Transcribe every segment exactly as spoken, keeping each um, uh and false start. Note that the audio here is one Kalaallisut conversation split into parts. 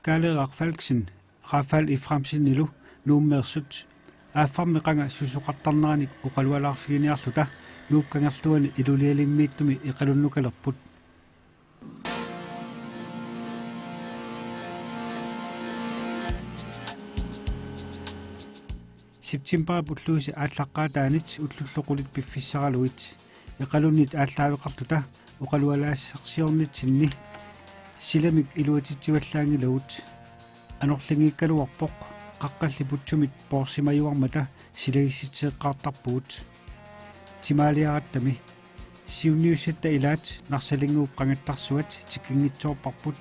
Kaaleeraq Falksen, Rafael Efraimsenilu Nuummeersut, aaffarmi qanga susoqartarneranik oqalualaarfiginiarluta Nuup Kangerluani Ilulialimmiittumi Iqalunnukalerput. Septembarip ulluisa aallaqqaataanit ullullu qulit piffissaralugit Iqalunnit aallaaveqarluta oqalualaassarsiornitsinni silamik iluatitsivallaanngilagut. Anorlinngiikkaluarpoq, qaqqalli putsumit poorsimajuarmata silagissitseeqqaartarpugut. Timaaliarattami siunniussatta ilaat Narsalinnguup qangattarsuat tikinngitsoorparput,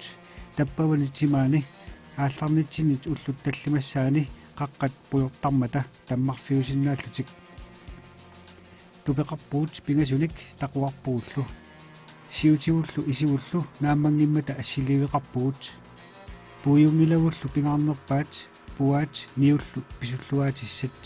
tappavani timaani aallarnitsinnit ullut tallimassaanni qaqqat pujortarmata tammarfiusinnaallutik. Tupeqarpugut pingasunik taquarpugullu. Siutivullu isivullu naammanngimmata assiliiveqarpugut. Puiunngilagullu pingaarnerpaat puaat niullu pisulluaatissat.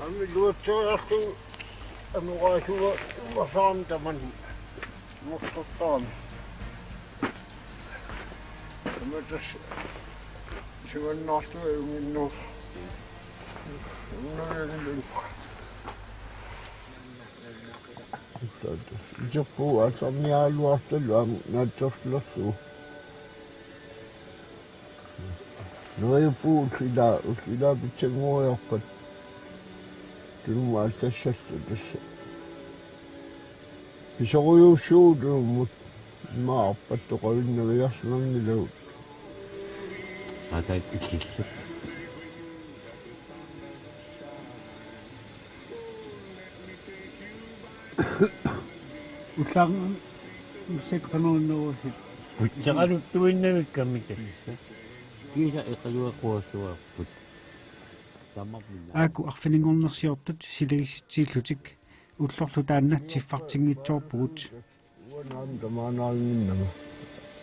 Aamma iluatsiarlugu anoraajuga umasaam taman uortortaami. Tamatas sivannaartu ajunginnor. Unnarianngillu. Iserpu aasarniaraluartalu aamma naatsorsulerlugu. Neriuppugut ullilaa, ullilaa pitsanngoriarpat. Tunumut aallassassat tassa. Pisorujuussuugut Tunumut. Immaqa arpattoqavinnaviarsimanngilagut. Aataat ikillu. Ullaaq missaat qanoq innerusutit? Putseqaluttuinnavigami tassa. Kiisa Iqaluit quassuarput. Tamarmik. Aaku arfininngornersiortut silagissitsiillutik ullorlu taanna tiffartinngitsoorpugut. Uanga aamma tamaanaannginnama.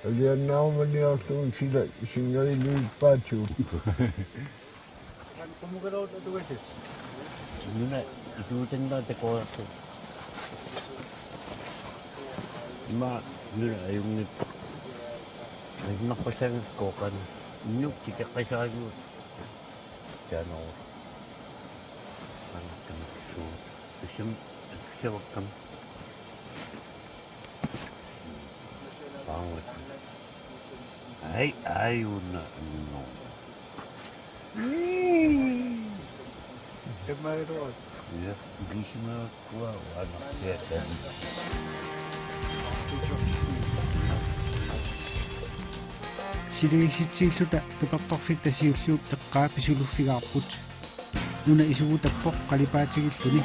Alianaarumaniarlugu sila singailiippaatigut. Nuna isuutannaat takoreersoq. Ima nuna ajunngippoq. Ajunngippassaagut kooqanut. Inuk tikeqqisaagut. Taanna. Anakkamassuut. Tusam, tusavakkam. Paangut. Ai, ai, una, no. Tamaat. Ja, kisimaakkua, ana, ja, tamaat. Silagissitsiilluta tupertorfitta siulliup eqqaa pisuluffigaarput. Nuna isugutappoq qalipaatigilluni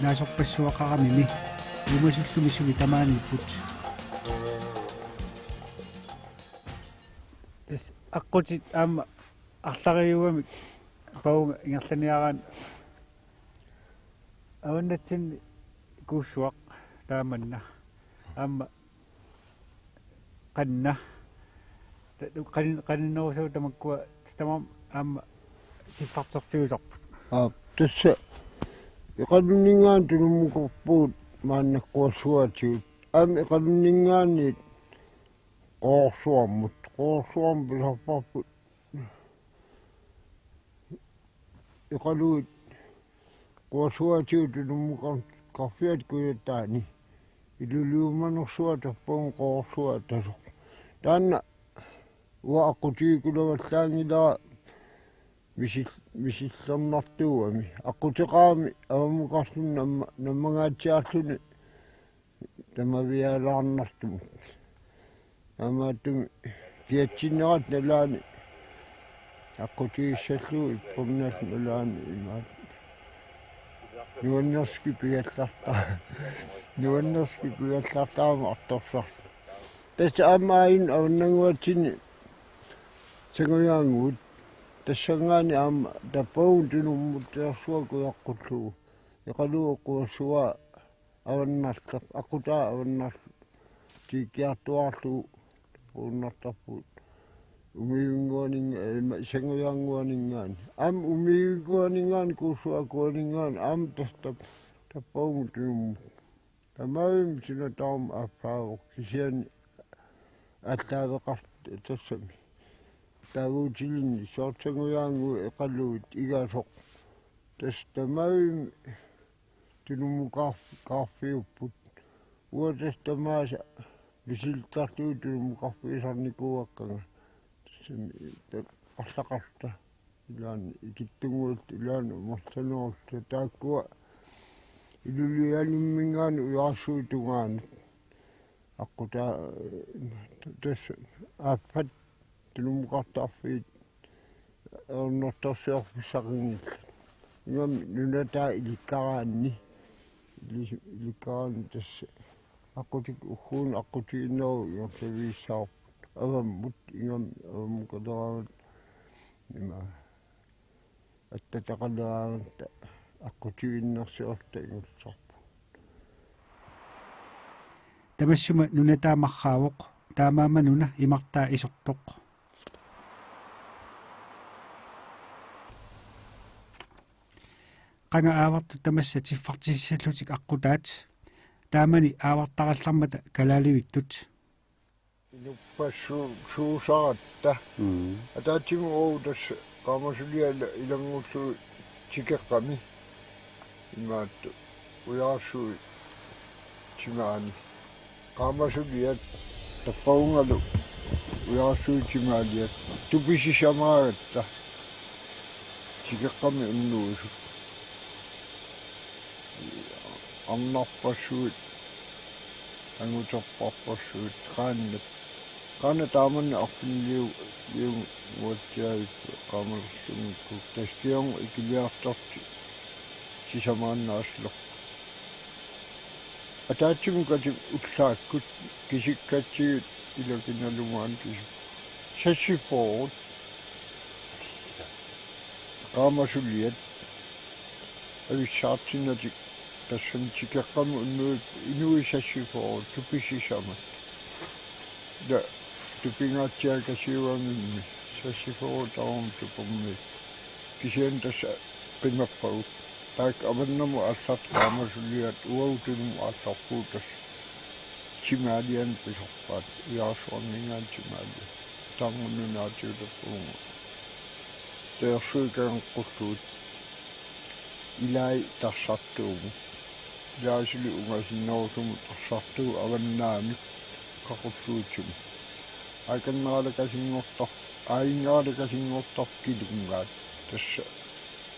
naasorpassuaqaramimi uumasullumi sumi tamaaniipput. Tassa aqqutit aamma arlariugamik paunga ingerlaniaraanni avannatsinni kuussuaq taamanna aamma qanna. Ta-, qanin-, qaninnerusagut tamakkua tamarmik aamma tiffarterfiusarput. Aap, tassa Iqalunninngaanniit Tunummukarpugut maannakkut quassuaatigut. Aamma Iqalunninngaanniit Qoorsuarmut. Qoorsuarmut pisarparput. Iqaluit quassuaatigut Tunummukarfiata kujataani. Iluliumanersuaq tappavunga Qoorsuaq Atasoq. Taanna uanga aqqutigikulavallaanngilara misil-, misillernartuugami. Aqquteqarami avamukarluni namma-, nammangaatsiarluni tamaviaalaarnartumut. Taamaattumik kiatsinnerat nalaani aqqutigissallugu ippornat nalaani imaat. Nuannersunik pigallarta-, nuannersunik pigallartarami artorsarluni. Tassa aamma aajuna avannannguatsinni sangujaannguit. Tassanngaanniit aamma tappavunga Tunummut taarsuaq kujaqqullugu. Iqaluit quassuaq avannarleq, aqqutaa avannarleq. tiikkiartuaarlugu tapuunnartarpugut. Umiunnguaninnga-, ima, Sangujaannguaninngaanniit. Aamma Umiunnguaninngaanniit, Kuussuakuaninngaanniit, aamma tassa tap-, tappavunga tunummut. Tamarmik suna tamarmi aaffaavoq, kisianni aallaaveqartut tassami. Taaguutilinnik soorlu Sangujaannguit, Eqaluit, Igasoq. Tassa tamarmik tunummukaarf-, kaarfiupput. Uanga tassa tamaasa misilittagara tunummukarfigisarnikuugakkanga. Tassami ta-, arlaqarluta. Ilaanni ikittunnguulluta, ilaanni amerlanerullunga, taakkua Ilulissaninngaanniit Ujarassuup tungaanut. Aqqutaa, tassa aaffat tunummukartarfiit ajornartorsiorfissaqanngillat. Ingammik nunataa ilikkaraanni, ili-, ilikkaraanni tassa aqqutik ugguuna aqqutigiinnerup ingerlavigissavarput. Avammut, ingammik avammukaleramik, ima, attataqaleraangatta aqqutigiinnersiorluta ingerlasarpugut. Tamassuma nunataa marraavoq, taamaammat nuna imartaa isortoq. Qanga aavartut tamassa tiffartissallutik aqqutaat, taamani aavartarallarmata kalaalivittut. Inuppassu-, suusaratta. Mm. Ataatsimut uagut tassa qaamasuliat ila-, ilanngullugu tikeqqami. Imaattoq Ujarassuit timaani. Qaamasuliat tappavungalu Ujarassuit timaaliat. Tupissimaagatta. Tikeqqami unnuisut. Arnarpassuit, anguterpassuit, qaannat. Qaannat taamanna arfiniliu-, liunguatsiaavippoq qaamalerlunngikkukkit. Tassa kingorna ikiliartortut sisamaannaasoq. Ataatsimut katimut ullaakkut kisikkatsigut ila kinaluunniit kisik-, seksogfyrre. Qaamasuliat avissaartinnatik tassani tikeqqami unnuit inuit seksogfyrre tupissisamat. Ila tupingaatsiaakasiugami seksogfyrre tamarmik tupermiit. Kisianni tassa qimappagut. Taakku avannamut aallartut qaamasuliat, uagut tunumut aallarpugut tassa timaalianik pisorpaat, Ujarassuarminngaanniit timaaliat. Taanna nunaatigut tappavunga. Tasersuit kangerqullugit. Ilai tarsartuumut. Ilai suli ungasinnerusumut tarsartuuvoq avannaani qaqulluutimut. Aakanneralakasinngortar-, aakanneralakasinngortarfik kilunngaat. Tassa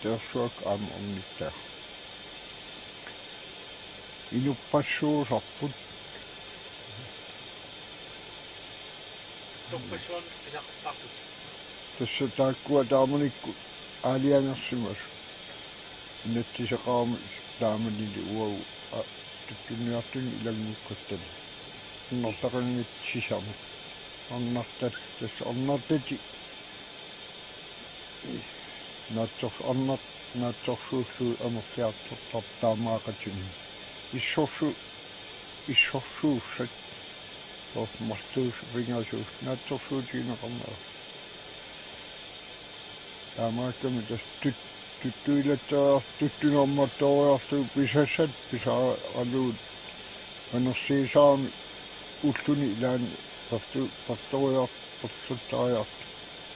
tasersuakkut aamma ornittagaq. Inuppassuusarput. Torpassuarnik pisaqartartut. Tassa taakkua taamanikkut aalajangersimasut. Inatsiseqarami taamanili uagut, a, tuttunniartuni ilanngukkatali. Arnartaqanngitsut sisamat. Arnartat, tassa arnartatik. Naatsor-, arnat-, naatsorsuullugit amerliartortarput taamaaqatigiinni. Issorsu-, issorsuussat. Soorlu marluusut pingasuusut naatsorsuutigineqarnerat. Taamaakkami tassa tut-, tuttuilatseriar-, tuttunermattooriarlugu pisassat pisaralugu panersiisaramik ulluni ilaanni pertu-, pertoriar-, pertuttariartut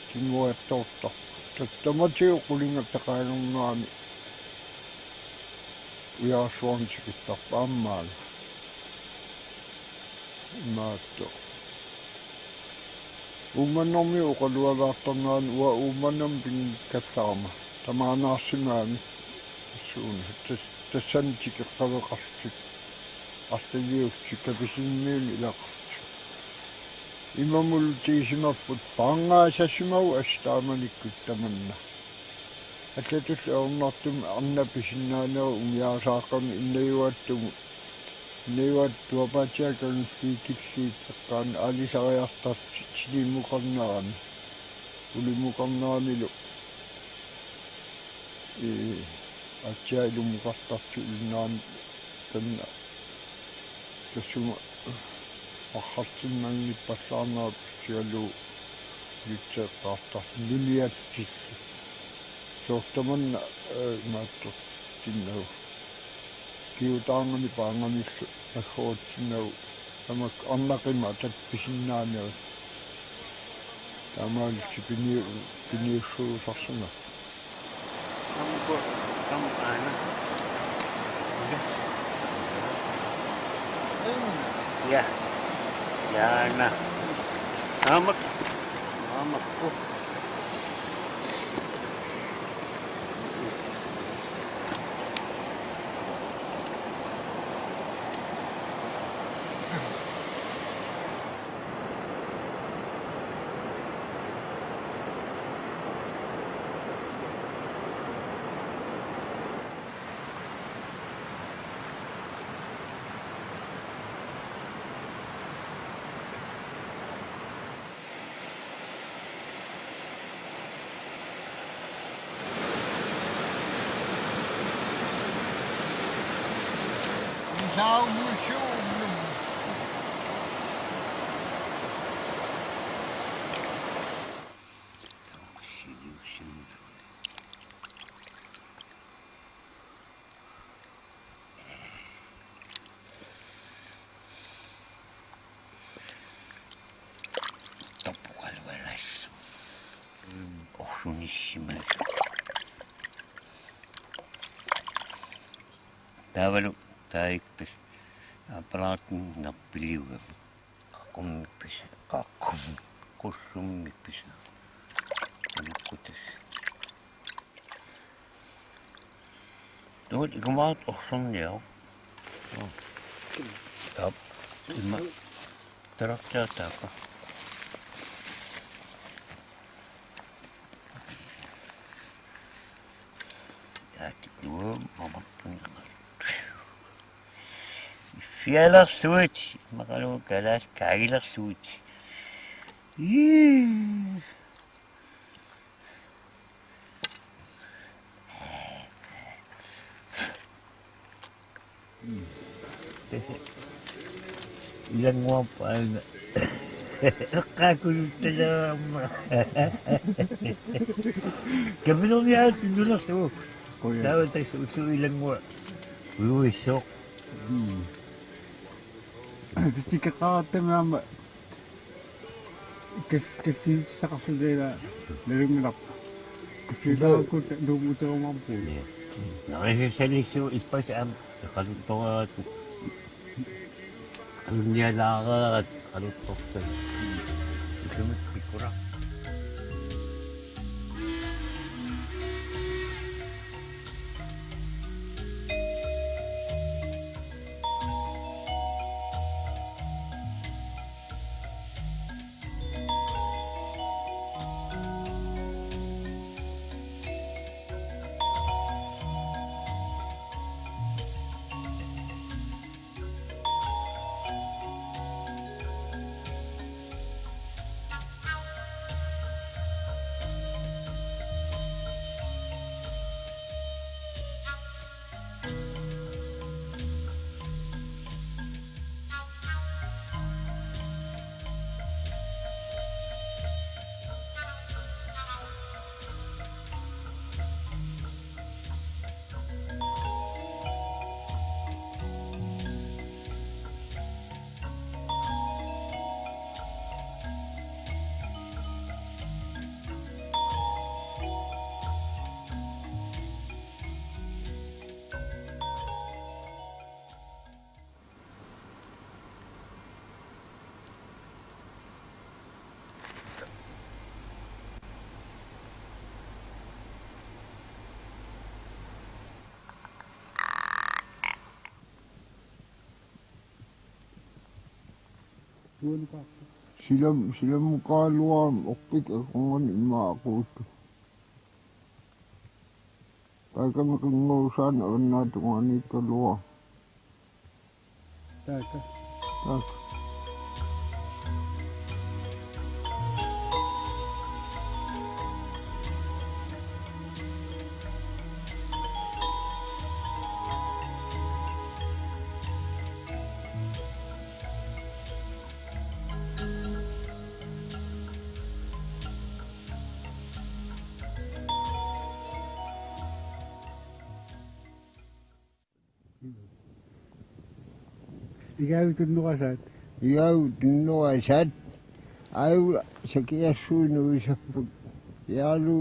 kinguaattoortarput. Tassa tamatigut qulingattaqaannarnerani Ujarassuarni tikittarput aamma maanga. Imaattoq. Uummannarmiut oqalualaartarnerani uanga Uummannamut pinngikkallarama. Tamaanaarsimagamik. Suuna. Tas-, tassani tikeqqaveqarlutik. Arlaliullutik Kapisinniunut ilaqarlutik. Imamullu tigisimapput paarngaasassimagut assut taamanikkut tamanna. Allatulli ajornartumik arnat pisinnaanerat umiaasaaqqamik innajuaattumut. Innajuaat tuapaatsiaat kangulliit killiit eqqaanni aalisariartartut tilimmukarnerani. Ulimmukarneranilu. Ee, aatsiaat ilummukartartut ilinnaani taanna. Tassuma Parrarsinnanngippallaarnerat pissigalugu ilitseqqaartarluni nuniatsillu. Soorlu tamanna, eh, imaattortinnagu. Kigutaarnani paanganillu naggoratsinnagu tamakku arnaqimmat tappisinnaanerit. Taamaalillutik piniu-, piniussuusarsimapput. Aamma aana. Ja. Jaana. Aamma. Aamma. Tapukalualas. Mm, orsunissimasup. Taavalu taikkas apparatin nappiliugami. Qaqummik pisa, qaqqum. Qussummik pisa. Tamakkutas. Tuut ikumaat orsorniaruk. Taap. Imma. Taraktaa taakku. Taakku mamartun. Fialersuit, maqalu kalaas kaagilersuit. Ii. Ilannguarput aana. Eqqaakuluttalaarama. Kapilerniaat tunnulerlugu. Quja. Taava tassa ullut ilannguaq. Ujuissoq. Mm. Tassa tikeqqaarattami aamma kaf-, kaffissaqarluta ila nalunngilarput. Kaffilaarakku Nuummut uterumaarpugut. Ja. Narisassalissuu ippassaq aamma eqaluttoreeratut. Alunnialaareerat eqaluttortat. Isumik pikkulaa. Silam-, silammukaaluarami orpik akornanni immaqa aquuttoq. Taakani qinnguusaani avannaatungaaniikkaluarami. Taakku. Taakku. Igaavi tunnorasaat. Igaavi tunnorasaat. Aajuna sakiassuit nuisapput. Iaalu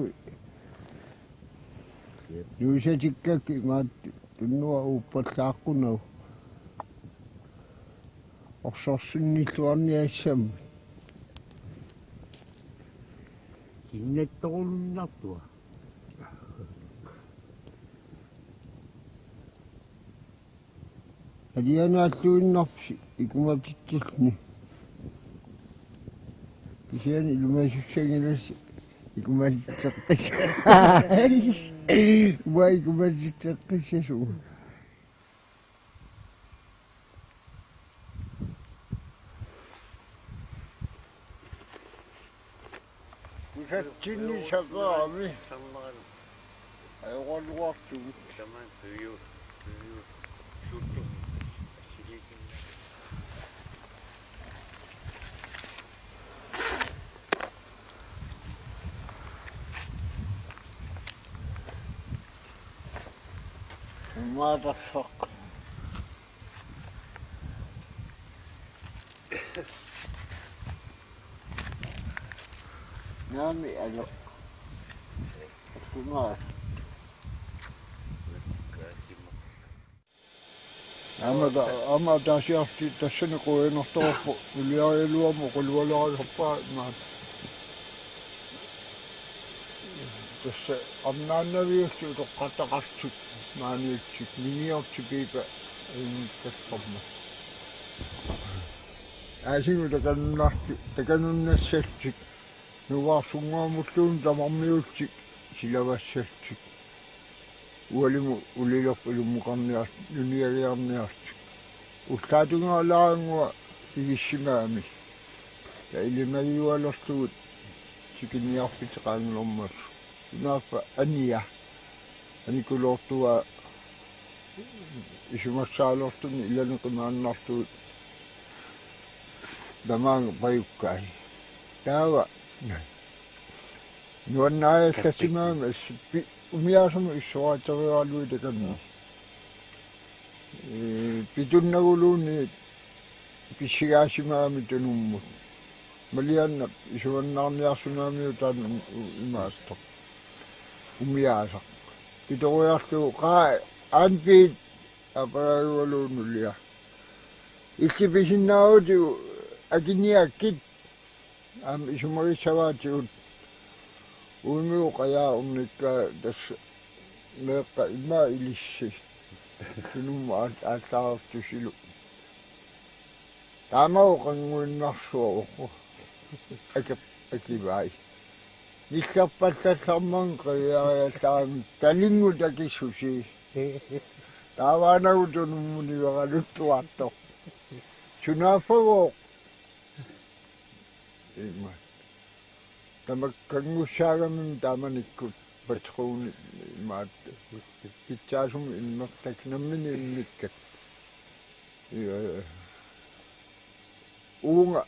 nuisatikkakkit imaattoq tunnoraa uuppallaaqqunagu. Orsorsinnilluarniassammat. Kinnattorunnartua. Alianaalluinnarpisi ikumatitsilluni. Kisianni ilumasussanngilasi ikumatitseqqis. Uanga ikumatitseqqissasunga. Kusatsinni saperami. Ajoraluartumik. Maatassaq. Naamik, alo. Suna. Aamma ta-, aamma ataasiarlutit tassani qujanartorpoq, uliarigaluarmat oqalualeraluarpara imaattoq. Tassa arnaannaviullutik utoqqattaqarlutik maaniittunik, Mingiortik Piipa ajunngikkallarmat. Aasinnguaq takanunnar-, takanunnassalluni. Nuuarsunnguamulluunniit tamarmiullutik silavassalluni. Ualimut ulilerput ilummukarniar-, nuniagiarniarlutik. Ullaatigut alaannguaq igissimagami. Taava ilimagiualerlugu tikinniarfiit qaangilermat. Sunaaffa ania. Anikuloortua isumassaalerluni ilaneq imaannarlugu tamaanga pajukkai. Taava nuannaajallasimagami assut pi-, umiaasumut issoraateriaraluit takanni. Ee, pitunnaguluunniit pissigaasimagami Tunummut. Maliannap isumannaarniarsimagamiuk taanna u-, imaattoq. Umiaasaq. Pitoriarlugu qaa anpiit apalaajugalugu nulia. Illit pisinnaavutit akiniakkit. Aamma isumagissavaatigut uimigut qajaa ornikkaa tassa meeqqat immaqa ilissi. Tunummut aal-, aallaartusilu. Taamagu qannguinnarsuaq uku. Aki-, akivai. Nillerpallallarmat qiviariallaramik talingut akissusi. Taavaanagu Tunummut niueraluttuartoq. Sunaaffagooq. Ima. Tamakku kanngussaagamimmi taamanikkut patroni imaattoq. Pitsaasumik immertakkat nammineq immikkat. Ee, uunga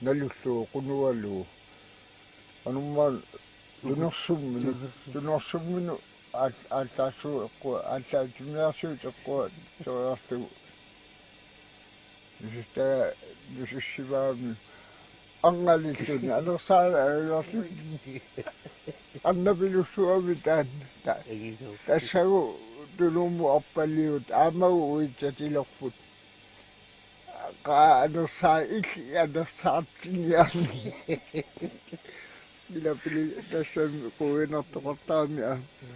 nalullugu qunugalugu. Qanormaanna tunersumminut, tunersumminut aal-, aallaassuit eqqua-, aallaatsimiarsuit eqquatseriarlugu. Nusuttaga nusussivaami arnalilluni anersaarneq ajorluni. Arnapilussuami taanna. Ta-, tassagu Tunummut arpaliut aammagu uitsatilerput. Qaa anersaa-, illit anersaartinniarni. Ilapili tassami qujanartoqartarami aamma.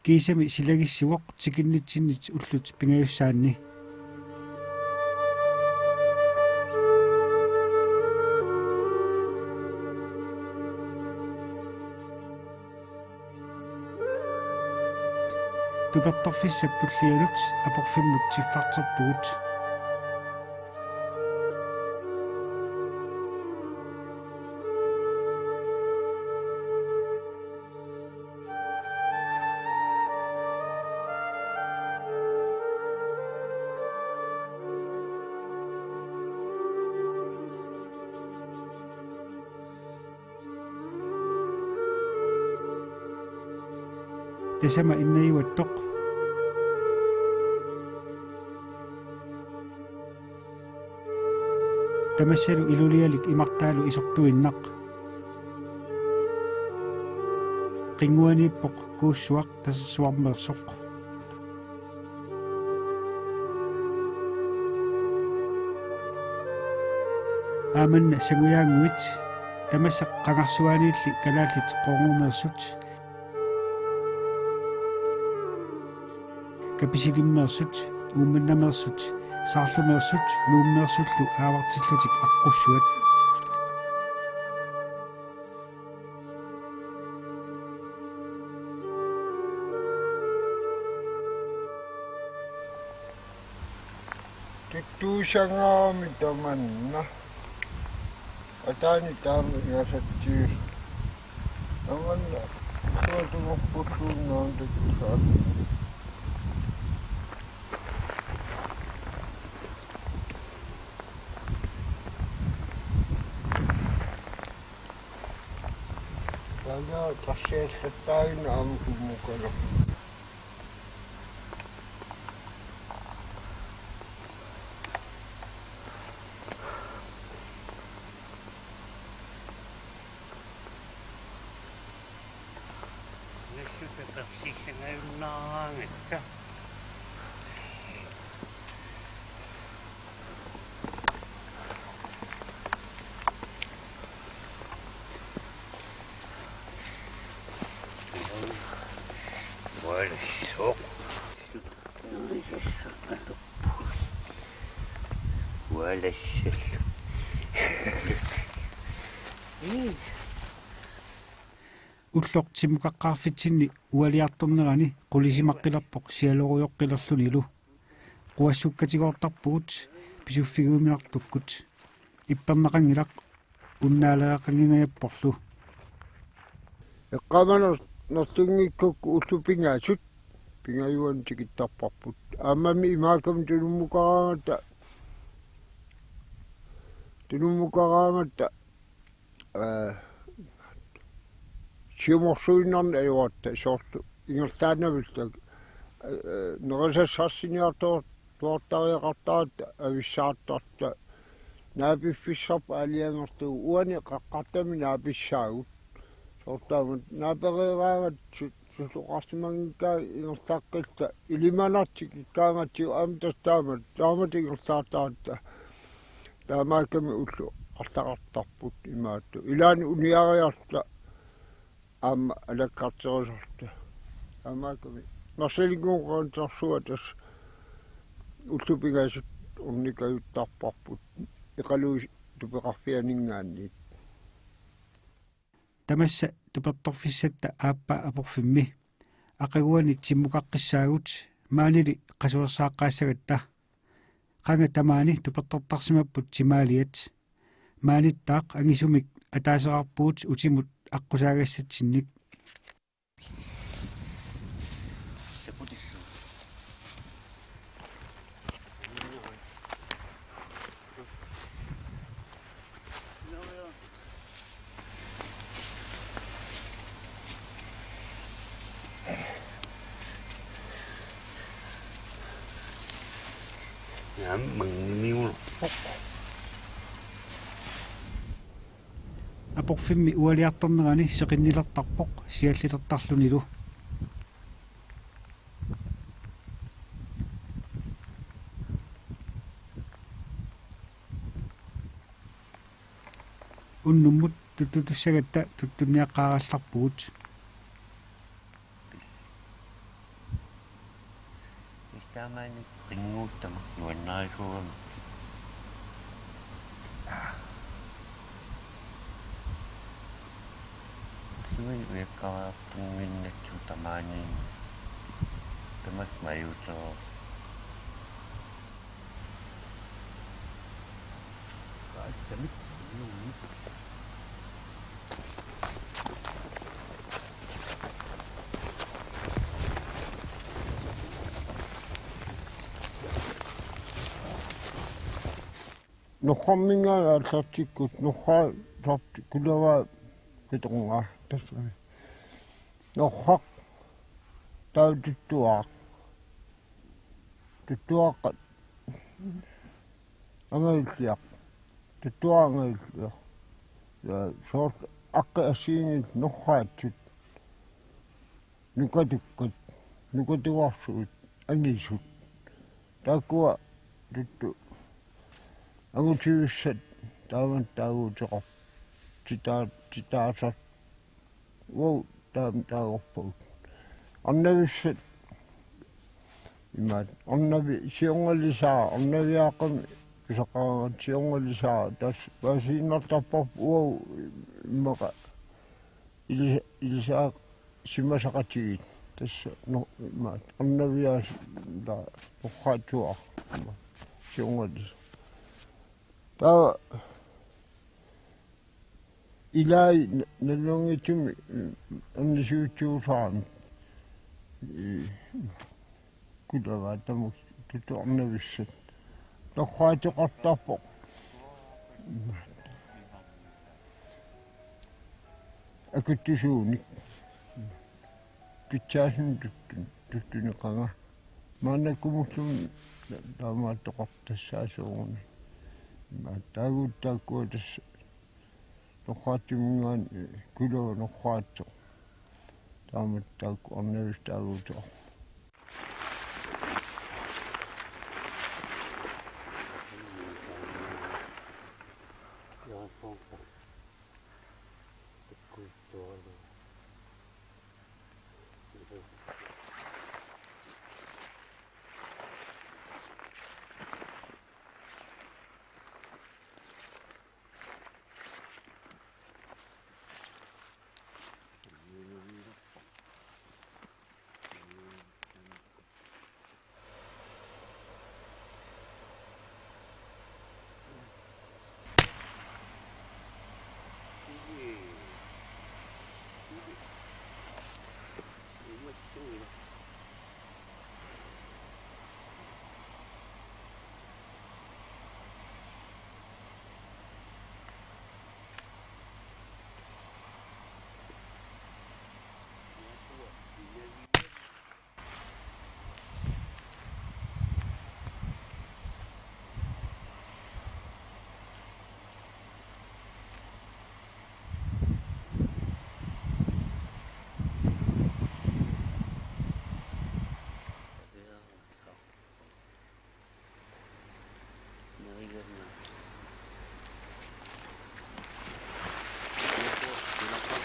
Kiisami silagissivoq tikinnitsinnit ullut pingajussaanni. Tupertorfissap tullianut aporfimmut siffarterpugut. Tasama innajuattoq. Tamassalu ilulialik imartaalu isortuinnaq. Qinnguaniippoq kuussuaq Tasersuarmeersoq. Aamanna sangujaannguit, tamassa qangarsuaaniilli kalaallit Qoorngumeersut, Kapisilimmeersut, Uummannameersut, Saarlumeersut, Nuummeersullu aavartillutik aqqussuat. Tuttuusangaarami tamanna. Ataani taama ingasatsigu. Tamanna. Tuatungorpulluunnaantakkaat. Taanna tarsiallattaagina aamma kummukala. Nassuta tarsissangajunnaaraangatta. Ualassoq. Ualassallu. Ulloq timmukaqqaarfitsinni ualiartornerani qulisimaqqilerpoq sialorujoqqilerlunilu. Quassukkatigoortarpugut pisuffigiuminartukkut. Ippernaqanngilaq unnaaleriaqanngingajapporlu. Eqqaamaner-, nertunngikkukku ullut pingasut pingajuanni tikittarparput. Aammami imaakkami tunummukaraangatta, tunummukaraangatta, aa, siumorsuinnarneq ajoratta soorlu ingerlaannavillugit, aa, nerisassarsiorniartoq tuartariaqartaratta avissaartartut naapiffissarput aalajangertugut uani qaqqartami naapissaagut. Soorlu taama naapereeraangatta su-, susoqarsimanngikkaangat ingerlaqqilluta ilimanartut tikikkaangatsigu aamma tassa taama, taamatut ingerlaartaratta. Taamaakkami ullut arlaqartarput imaattoq. Ilaanni uniariarluta aamma alakkarterisarluta. Taamaakkami Marsalinngooq Qansorsuaq tassa ullut pingasut ornikajuttarparput Iqaluit tupeqarfianinngaanniit. Tamassa tupertorfissatta aappaa aporfimmi. Aqaguani timmukaqqissaagut maanili qasuersaaqqaassagatta. Qanga tamaani tupertortarsimapput timaaliat. Maanittaaq angisumik ataaseqarpugut utimut aqqusaagassatsinnit. Naammanngimiulerpoq. Aporfimmi ualiartornerani seqinnilertarpoq siallilertarlunilu. Unnummut tuttutussagatta tuttunniaqqaarallarpugut. Istaamaani qinnguuttama nuannarisuugami. Ullumi ujakkariartunnginnatsu tamaaniinni. Tamassi majuutereersoq. Norrarminngaanniit aallartikkut, Norra-, Norraq, Kulavaa, Qitoqqaq, tassami. Norraq, taava Tuttuaq. Tuttuaqqat. Angajulliaq. Tuttuarangajullu. Ja soorlu aqqi assigiinngitsut norraatsut. Nukatukkat, nukatugarsuit, angisut. Taakkua tuttu angutivissat taamatut taaguuteqarput. Titaa-, titaasat. Uagut taama taagorpagut. Arnavissat imaat, arnavi-, siornalisaa, arnaviaaqqami pisaqaraangat siornalisaa, tassa paasiinnartarparput uagut immaqa ili-, ilisaaqarsimasaqatigiit. Tassa no-, imaat, arnaviaas-, ta-, norraatsuaq, siornalisaa. Taava ilai na-, nalunngittumi, mm, annisigutsiusaami. Ee, kulavaat tamakku tuttu arnavissat. Norraatsoqartarpoq. Akuttusuunik. Pitsaasunik tuttun-, tuttuneqanga. Maannakkut ullumi ta-, taamaattoqartassaasuuguni. Imaat taaguutit taakkua tassa. Norraatsuminngaanniit, ee, kulava norraatsoq. Taamatut taakku arnavissat taaguuteqarput.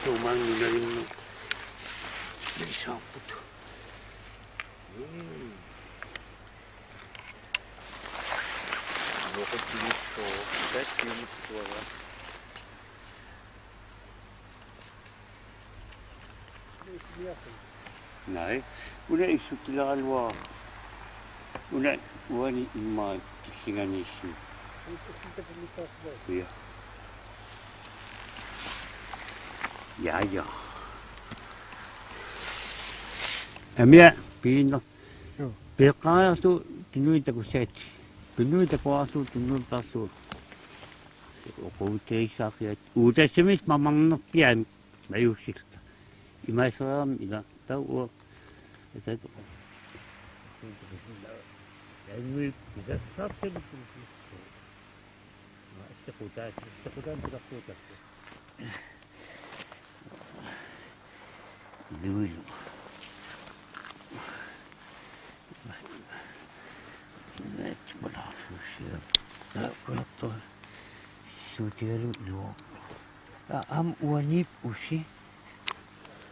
Tuumaanni nalunnu. Nisaarput. Mm. Loqutigissuaq. Tatsiumissuara. Nej, una issutsileraluarama. Una uani immaqa killinganiissuuvoq. Ja. Ja, ja. Amia, piinna. Joo. Peeqqaariarlugu tunui takussaat. Tunui takuarlugu tunui taarlugu. Oqoutsaissaaqiat. Uutassami mamarnerpiaami. Majuussilluta. Imaaseraami ila tau uanga. Atatu. Anguip pisassarsilu. Sequtaat, sequtaat pilartuutakku. Luilu. Naatsumalaarusiaq. Naakkunartoq. Suutigalugu luo. Aa, aamma uaniippoq usi.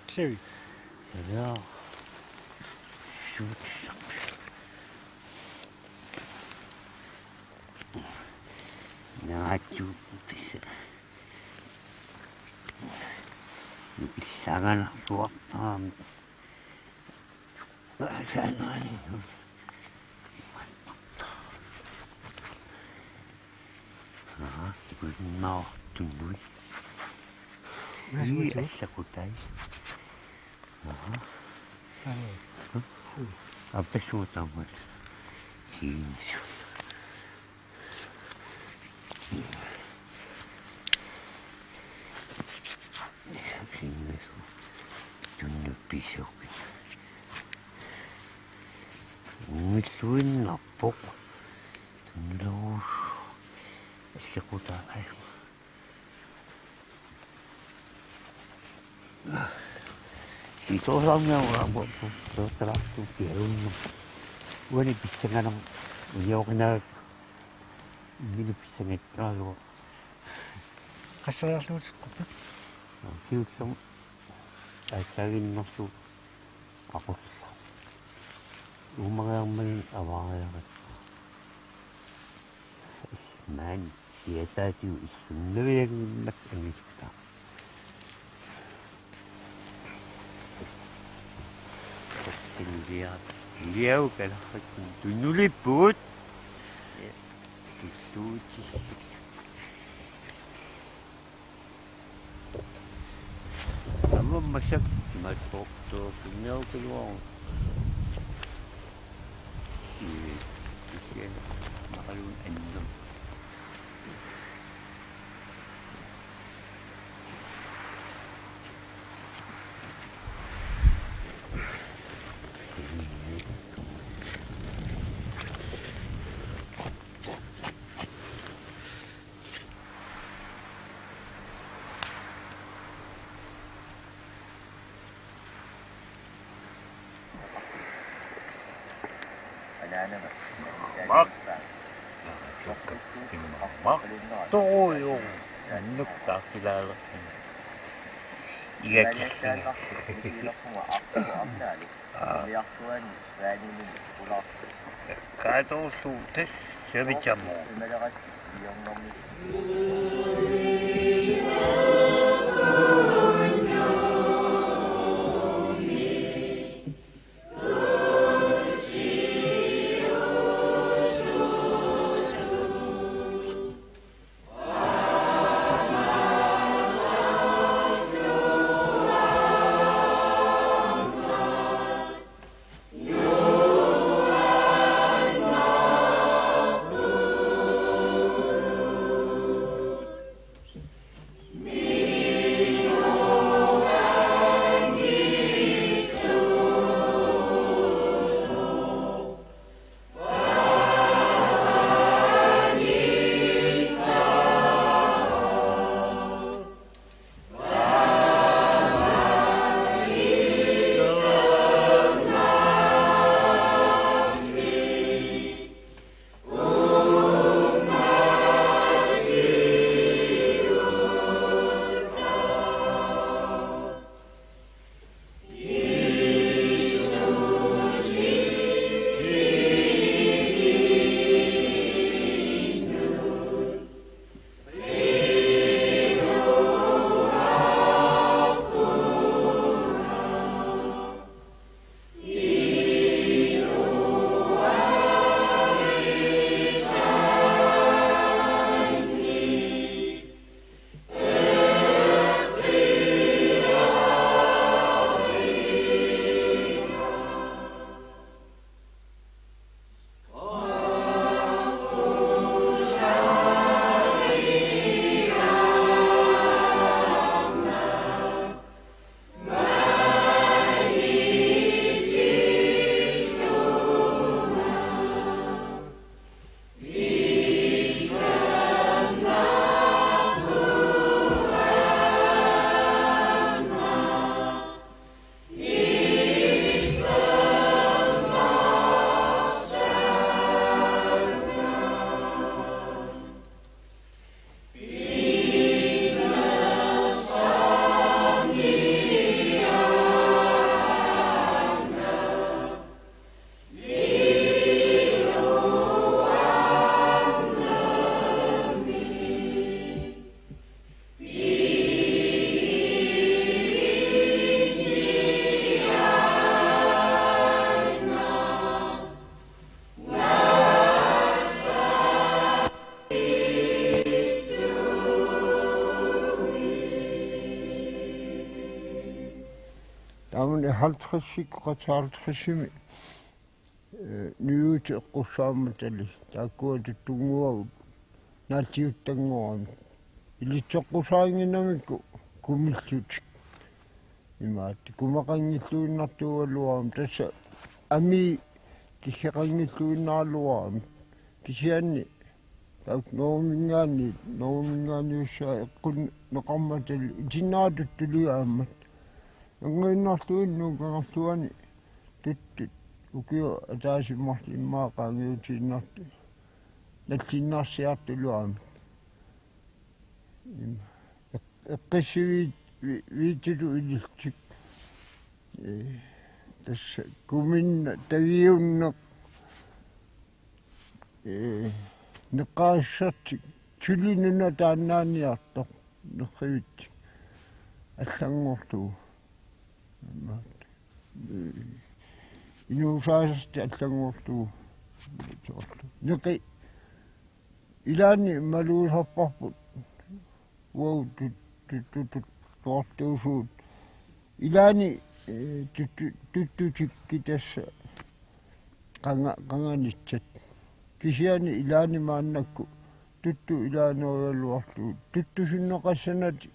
Sivi. Ja. Suutissaq. Naatsuupput tassa. Nukillanganarluartarami. Saanaani. Aa, tukunnaartunui. Ii, assakutai. Aa. Aa. Appassuutaammat. Kiinsu. Sinnesu tunnuppisoq. Ummilluinnarpoq. Tunnullugu. Siqutaa. Sisoorsaarniarua, toortalaartuup kialunnut. Uani pissanganaq, unioqinaak, ingili pissangattaraluaq. Qasseriarluuteqquppit? Siullermik aatsaaginnarsuup aqullugu. Uumariarmani avaariarit. Maani siataatigut issunnaviannginnakku angissutaa. Tassa Iliagu, Iliagu kalerrikkut tunulipput. Tulluuti. Aamma massakkut imaattoq tuukinniarutigaluaruk. Ii, kisianni maqaluun annam. Mak. Mak. Toruju. Annuk taarsilaalersin. Iga kissinga. Aa. Kaatoorsuu tassa savitsammoq. Taamani halvtredsikkut halvtredsimi, eh, nujuuteqqussaammatali taakkua tuttunnguagut naalliuttanngorami. Ilitsoqqusaannginnamikku kumillutik. Imaattoq kumaqanngilluinnartuugaluarami, tassa amii kiggeqanngilluinnaraluarami. Kisianni Taakku Norgeminngaanniit, Norgeminngaanniit eqqunneqarmatali itinnaatut tuliaammat. Angiinnarluinnaq Kangerluani tuttut ukiut ataaseq marluk immaqa qaangiutiinnartut nalliinnarsiartulaarmata. Eq-, eqqissiviit vi-, viititut ilillutik. Ee, tassa kuminneq tagiunneq, ee, neqqaassatik, tuli nuna taannaaniartoq nerrivitsoq allanngorlugu. Ee, inuusaasartik allanngorlugu. Soorlu neqi ilaanni malugisarparput. Uagut tut-, tut-, tut-, tuttuartuusugut. Ilaanni, ee, tuttu-, tuttutikki tassa qanga-, qanganitsat. Kisianni ilaanni maannakkut tuttut ilaanerigaluarlugit tuttusinneqassanatik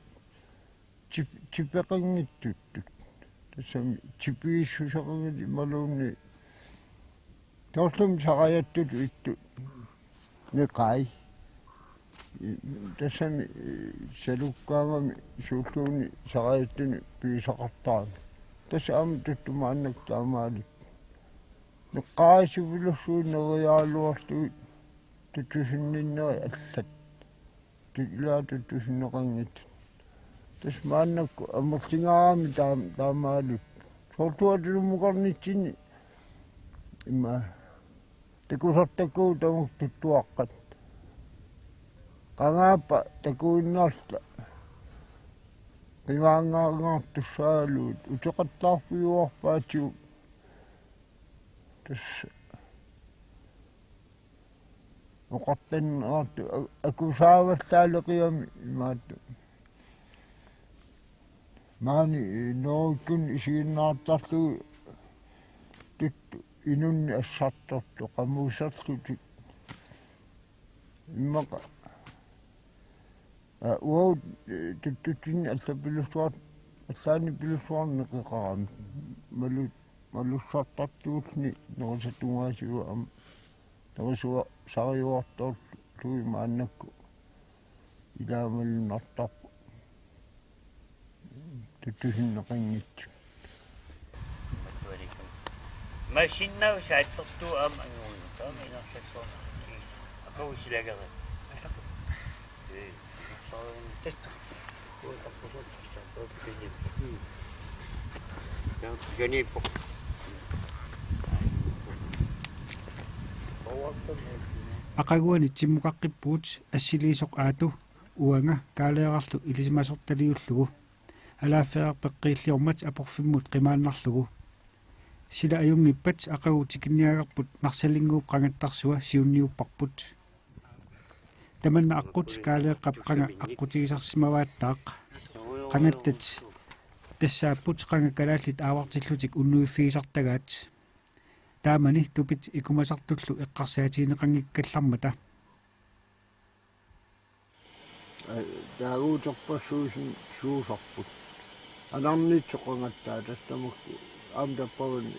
tip-, tipeqanngitsuttut. Tassami tipigissuseqanngillat imaluunniit. Soorlumi sarajattutut ittut neqai. Tassami, ee, salukkaangami suulluunniit sarajattunik pigisaqartarami. Tassa aamma tuttut maannakkut taamaalillutik. Neqqaassupilussuit nerigaluarlugit tuttusinninnerit allat. Tut-, ilaat tuttusinneqanngitsut. Tassa maannakkut amerligaarami taam-, taamaalillutik. Soorlu tunummukarnitsinni immaqa takusartakkagut tamakku tuttuaqqat. Qangaappat takuinnarluta qimaanngaanngartussaagaluit uteqattaarfigiuarpaatigut. Tassa oqartanneqartut a-, akusaavallaaleqigamik imaattoq. Maani, ee, Norgekkunni isiginnaartarlugit tuttut inunnik assartortut qamuuserlutik. Immaqa, aa, uagut, ee, tuttutsinni allapilussuar-, allaanipilussuarnik neqeqarami. Malu-, malussartartuulluni nerisatungaasigut aamma. Nerisuga-, sariuartoorlugit maannakkut ilaat malunnartarput. Tuttusinneqanngitsut. Massinnagu saattortuuvoq aamma anguugu. Taama inersassooq. Aqagu silageri. Ee, inersaarunni tassa. Aqaguani timmukaqqippugut assiliisoq Aatu uanga kaaleerarlu ilisimasortaliullugu. Alaaffeeraq peqqiilliormat aporfimmut qimaannarlugu. Sila ajunngippat aqagu tikinniagarput Narsalinnguup qangattarsua siunniupparput. Tamanna aqqut Kaaleeqqap qanga aqqutigisarsimavaattaaq. Qangattat tassaapput qanga kalaallit aavartillutik unnuiffigisartagaat. Taamani tupit ikumasartullu eqqarsaatigineqanngikkallarmata. Taaguuterpassuusinnut suusarput. Anarnitsoq qangattaa tassa tamakku aamma tappavani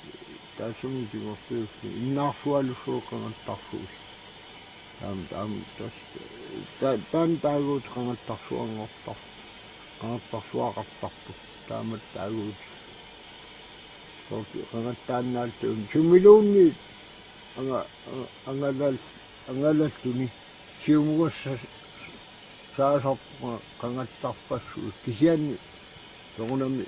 taassuma timerpiullu innaarsualussuuvoq qangattarsuusoq. Taam-, taam-, tassa, ta-, taanna taaguuteq qangattarsuanngortar-, qangattarsuaqartarpoq. Taamatut taaguuteq. Soorlu qangattaannaalluunniit. Sumiluunniit anga-, anga-, angalal-, angalalluni. Siumukassaasoq qangattarpassuit kisianni soorunami, ee,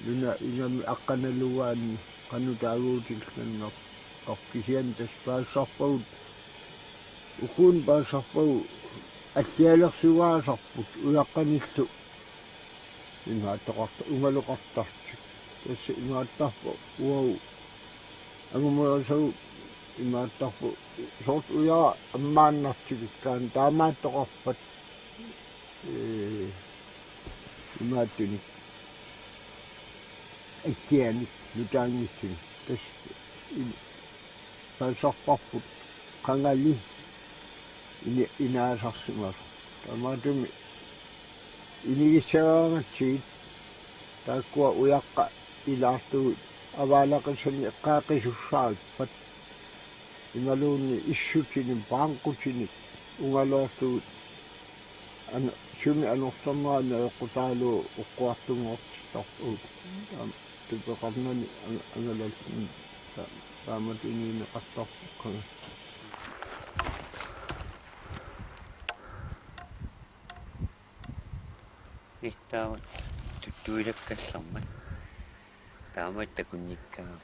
nunap inami aqqanaluaanni qanoq taaguutilluinnartarpoq kisianni tassa paasisarpagut, ukuunik paasisarpagut allialersugaasarput ujaqqanillu imaattoqarta-, umaloqartartut. Tassa imaattarpoq uagut angumerisagut imaattarput soorlu ujara ammaannartikkaanni taamaattoqarpat, ee, imaattunik assianik nutaanngitsunik. Tassa i-, paasisarparput qangali ini-, inaasarsimasoq. Taamaattumik inigissagaangatsigit taakkua ujaqqat ilaartugit avaalaqisanik eqqaaqisussaarippat imaluunniit issutinik, paanqutinik, Ungaloortugut ana-, sumi anorsammaana eqqutaalu uqquartunngortittarpugut. Taam-, tupeqarnani anga-, angalalluni ta-, taamatuniinneqartarpoq. Istaava tuttuilakkallarmat. Taama takunnikkaa.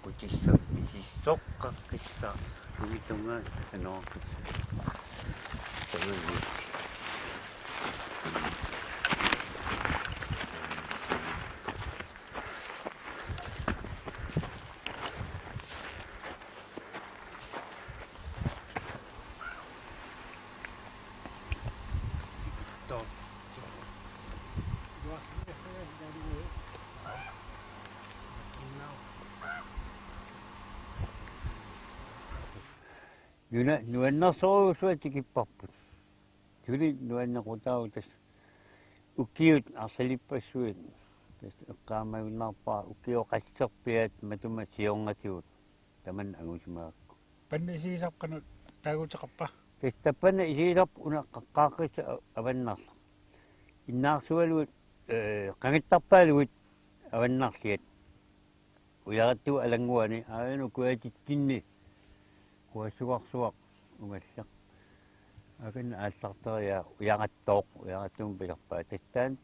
Qutissaq misissoqqaqqissaa. Sumitunga anooqqis. Tamanni. Nuna-, nuannersorujussuaq tikipparput. Suli nuannequtaavugut tassa ukiut arlalippassuit. Tassa eqqaamavinnarpara ukiut qasserpiaat matuma siornatigut. Tamanna angusimagakku. Panna isigisarput qanoq taaguuteqarpa? Tassa tappavani isigisarput una qaqqaaqqissaq a-, avannarluni. Innaarsualugit, ee, qangattarpaalugit avannarliat. Ujarattugut alannguani aajuna kuatitsinni quassugarsuaq ungallaq. Akanna aallarteriaa ujarattooq, ujarattuumik pisarpaa tassaana.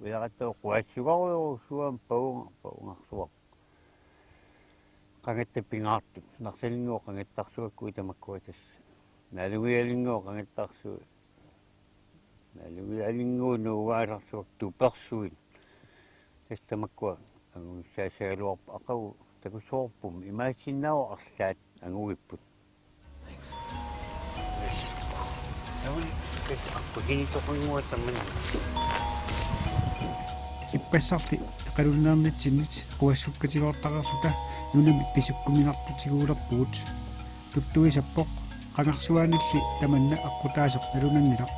Ujarattooq quassugarujussuaq pavunga-, pavungarsuaq. Qangattap pingaartut. Narsalinnguup qangattarsuakkuit tamakkua tassa. Nalugialinnguup qangattarsuit. Nalugialinnguup nuugaasarsuaq tupersuit. Tassa tamakkua angusaassagaluarput aqagu takussuarput imaassinnaavoq arlaat angugipput. Ippassarli eqalunneernitsinnit quassukkatigoortariarluta nunami pisukkuminartutiguulerpugut. Tuttuisappoq, qangarsuaanilli tamanna aqqutaasoq nalunanngilaq.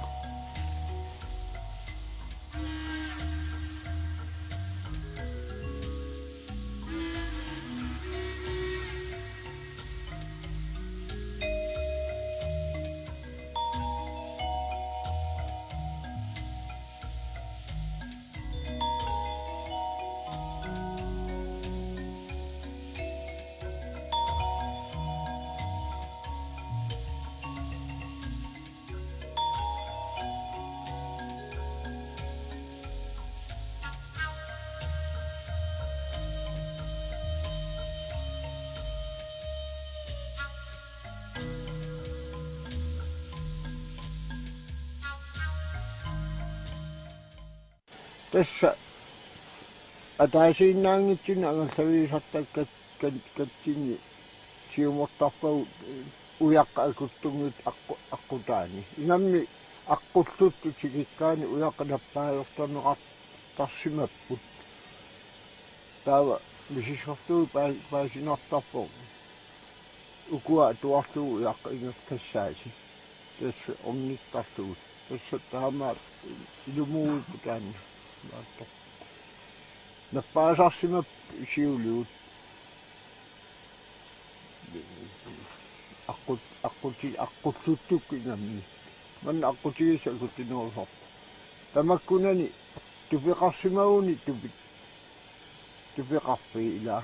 Tassa ataasiinnaanngitsunik angallavigisartakkat-, kat-, katsinni siumortarpagut ujaqqat akuttunngitsut aqqu-, aqqutaani. Ingammik aqqulluttut tikikkaanni ujaqqat nappaajortorneqartarsimapput. Taava misissortugut paa-, paasinartarpoq. Ukua atuarlugu ujaqqat ingerlassaasi. Tassa ornittarlugu. Tassa taamaat ilumuuipput taanna. Maattoq. Nappaasarsimapput siuligut. Aqqut-, aqquti-, aqqulluttukkut ingammik. Maanna aqqutigisut akuttunerusarput. Tamakkunani tupeqarsimaguni tupit. Tupeqarfiit ilaa.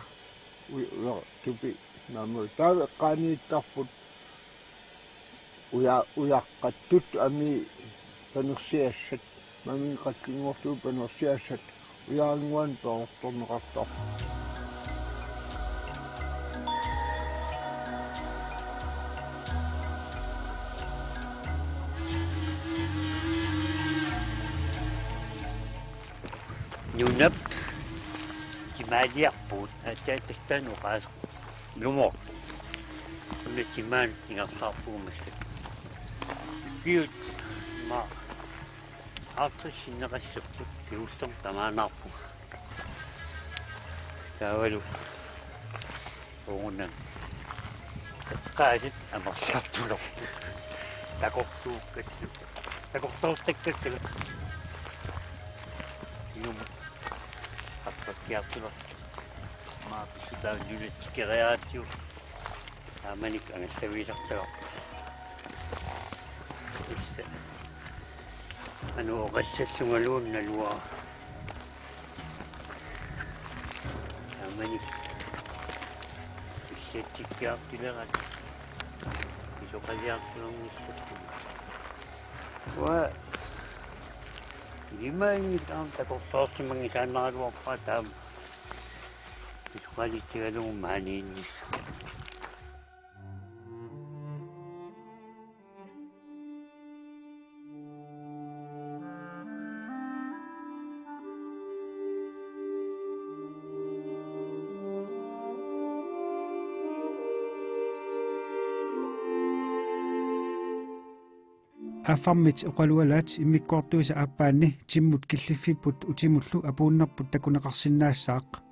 Uja-, uja-, tupi. Naamma taava eqqaaniittarput. Uja-, ujaqqattut amii panersiassat. Mamingeqatigiinngortugut panersiassat. Ujaannguanik perortorneqartarput. Nunap timaaliarpugut, aatsaat tassaana oqaaseq. Numo. Una timaani ingerlaarpugut massakkut. Ukiut ima halvtreds sinneqassapput, kingullermik tamaanaarpunga. Taavalu uunga eqqaasat amerliartulerput. Takortuukkallu. Takortoortakkakkalu. Inum. Qaffakkiartulerput. Maapissutaannunatikeriaratsigu. Taamanikkut angallavigisartagarput. Anu oqassallungaluunnaluaq. Taamani. Issatsikkiartulerat. Isoqaliartulernissapput. Ua. Imaanngilaq aamma takorloorsimanngisaannaraluarpara taama. Isoqalitsigalugu maaniinni. Affarmit oqalualaat immikkoortuisa aappaanni timmut killiffipput utimullu apuunnerput takuneqarsinnaassaaq.